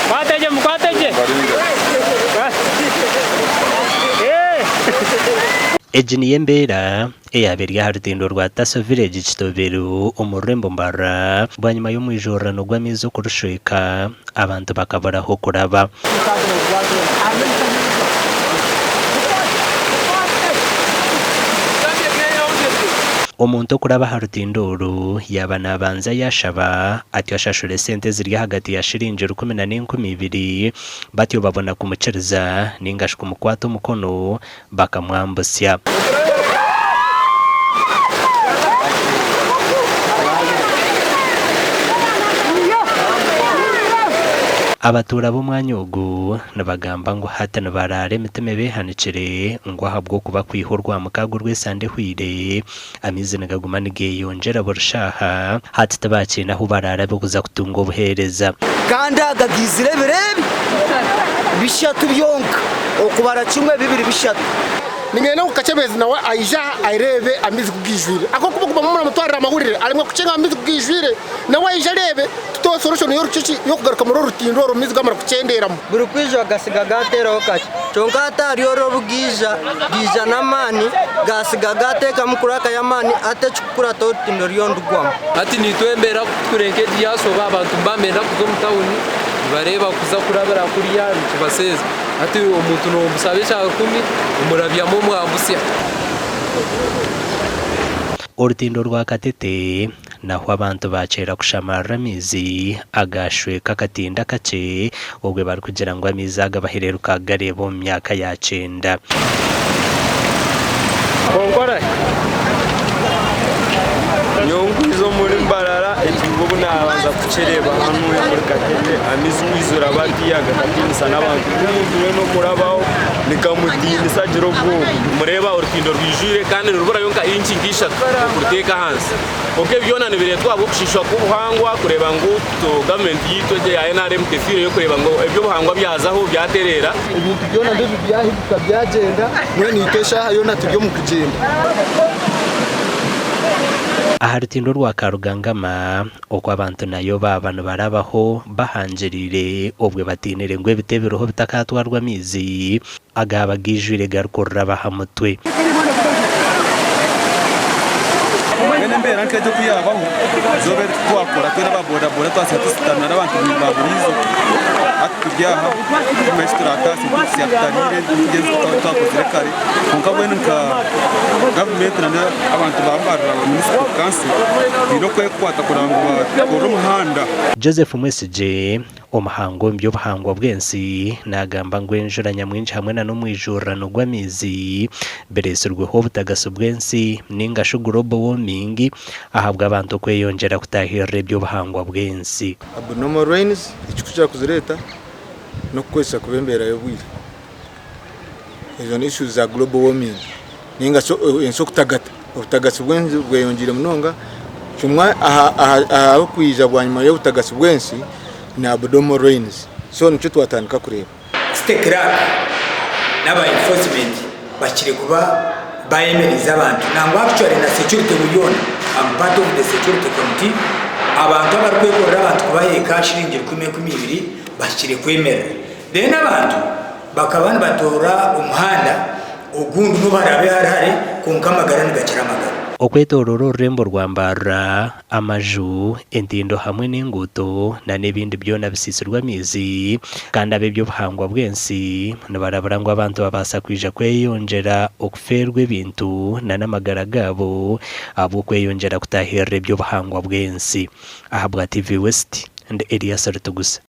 Mukwate gye, mukwate gye. Egi niyo embeera eyaaba eri aha rutindo rwa Taso Village Kitoberu omu rurembo Mbarara bwanyima y'omwijurirano gw'amaizi okurushweka abantu bakabura ah'okuraba. Omuntu okuraba aha rutindo oru yaaba naabanza yaashaba atyo ashashura esente eziri ahagati ya shiringi rukumi na n'enkumi ibiri batyo babona kumukiriza ninga shi kumukwata omukono bakamwambutsya. Abatuura b'omwanya ogu nibagamba ngu hati nibaraara emitima ebeehanikire ngu ahabw'okuba kwiha Orwamukaaga orw'esande ehweire, amaizi nigaguma nigeyongyera buri shaaha, hati tibakiine ahu baraara b'okuza kutunga obuheereza. Kandi aga gaizire ebiro ebi bishatu byonka, okubara kimwe, bibiri, bishatu. Niinyenda ngu Kakyebezi nawe aije aha areebe amaizi ku gaijwire. Ahabw'okuba okuguma muramutwarira amahurire aremwe kukyenga amaizi ku gaijwire. Nawe aije areebe tuteho solution y'orukiki y'okugaruka muri oru rutindo oru amaizi gamara kukyenderamu. Buri kwija gasiga gaateeraho kakye. Kyonka hati ahari oru obu gaija, gaija n'amaani, gasiga gaateekamu kuraaka y'amaani, hati ekikukurataho orutindo ruriyo nirugwamu. Hati naitwe embeera ku turikureeba nk'egi yashoba abantu nibaba nibenda kuza omu tawuni nibareeba kuza kurabira kuriya nikibaseeza. Hati omuntu nomushaba ekya rukumi omurabyamu omwambusya. Orutindo rwa Katete naho abantu baakyera kushamarira amaizi agaashweka akatindo akakye obwe barikugira ngu amaizi aga bahereeruka kugareeba omu myaka ya kyenda. Nyowe nkwiza omuri Mbarara ekibuga obu nabanza kukireeba hanu omuri Katete amaizi kwizura batiya gakatiinisa n'abantu omuntu weena okurabaho nikamutiinisa agira obwoba. Nimureeba orutindo rwijwire kandi niruburayo nka inci nka ishatu okuruteeka ahansi. Kwonka ebi byona nibireetwa ahabw'okushiishwa kw'obuhangwa kureeba ngu gavumenti yaitu egi eya NRM tefiireyo kureeba ngu eby'obuhangwa byazaho byatereera. Ebintu byona mbibi byahiguka byagyenda, mbwenu itwe eshaaha yoona turi omu kugyenda. Aha rutindo rwa Karugangama oku abantu nayo baaba nibarabaho bahangiriire obwe batiinire ngu ebiti ebiriho bitakatwarwa amaizi agaaba gaijwire garikururaba aha mutwe. Mbwenu embeera nk'egyo ku yaabaho, izooba eri titwakora twena aba bodaboda twasiga tushutamire n'abantu ba buriizo. Hati turi aha titumanya eki turaataase kuhitsya tutariire tugyenzi tukaba twakozire kare. Kwonka mbwenu nka gavumenti na n'abantu ba Mbarara Municipal Council baine okwekwata kureba ngu baakora omuhanda. Joseph Mwesigye Omuhangu omu by'obuhangwa bw'ensi naagamba ngu enjura nyamwingi hamwe na n'omwijurirano gw'amaizi bireetsirweho obutagatsi bw'ensi ninga shi global warming ahabw'abantu okweyongyera kutaahirira eby'obuhangwa bw'ensi. Abnormal rains ekikukira kuzireeta n'okukozesa kubi embeera y'obwire. Ezo ni issues za global warming ninga shi ensi okutagata. Obutagatsi bw'ensi bweyongyeire munonga. Kimwe aha birikwija bwanyima y'obutagatsi bw'ensi ni abnormal rains. So nikyo twatandika kureeba. City Clerk n'aba enforcement bakire kuba bayemereize abantu nangwa actually na security yoona am part of the security committee abantu abarikwekorera abantu kubaha eka shiringi rukumi enkumi ibiri bahikire kwemerera then abantu bakaba nibatoora omuhanda ogundi n'obu haraabe hari hare kwonka amagara nigakira amagara. Okwetooroora orurembo rwa Mbarara, amaju, entindo hamwe n'enguuto na n'ebindi byona bisiisirwe amaizi kandi ab'eby'obuhangwa bw'ensi nibarabura ngu abantu babaasa kwija kweyongyera okufeerwa ebintu na n'amagara gaabo ahabw'okweyongyera kutaahirira eby'obuhangwa bw'ensi. Ahabwa TV West, ndi Elias Rutugusa.